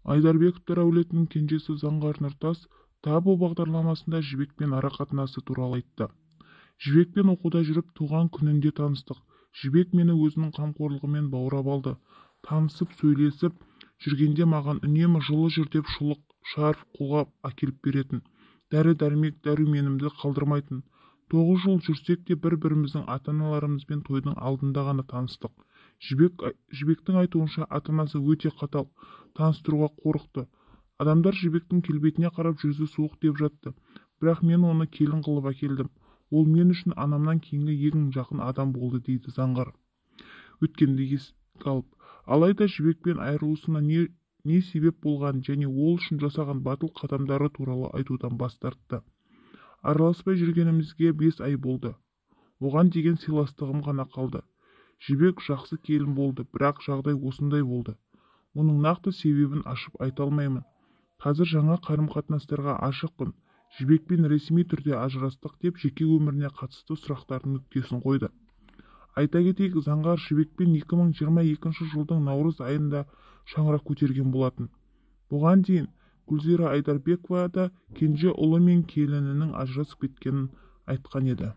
Айдарбековтар әулетінің кенжесі Заңғар Нұртас «Табу» бағдарламасында Жібекпен арақатынасы туралы айтты. Жібекпен оқуда жүріп, туған күнінде таныстық. Жібек мені өзінің қамқорлығымен баурап алды. Танысып, сөйлесіп жүргенде маған үнемі жылы жүр деп шұлық, шарф, қолғап әкеліп беретін. Дәрі-дәрмек, дәруменімді қалдырмайтын. 9 жыл жүрсек те бір-біріміздің ата-аналарымызбен тойдың алдында ғана таныстық. Жібектің айтуынша, ата-анасы өте қатал, таныстыруға қорықты. Адамдар Жібектің келбетіне қарап жүзі суық деп жатты. Бірақ мен оны келін қылып әкелдім. Ол мен үшін анамнан кейінгі ең жақын адам болды, дейді Заңғар өткенді еске алып. Алайда Жібекпен айырылысуына не себеп болғанын және ол үшін жасаған батыл қадамдары туралы айтудан бас тартты. Араласпай жүргенімізге 5 ай болды. Оған деген сыйластығым ғана қалды. Жібек жақсы келін болды, бірақ жағдай осындай болды. Оның нақты себебін ашып айта алмаймын. Қазір жаңа қарым-қатынастарға ашықпын. Жібекпен ресми түрде ажырастық, деп жеке өміріне қатысты сұрақтардың нүктесін қойды. Айта кетейік, Заңғар Жібекпен 2022 жылдың наурыз айында шаңырақ көтерген болатын. Бұған дейін Гүлзира Айдарбекова да кенже ұлы мен келінінің ажырасып кеткенін айтқан еді.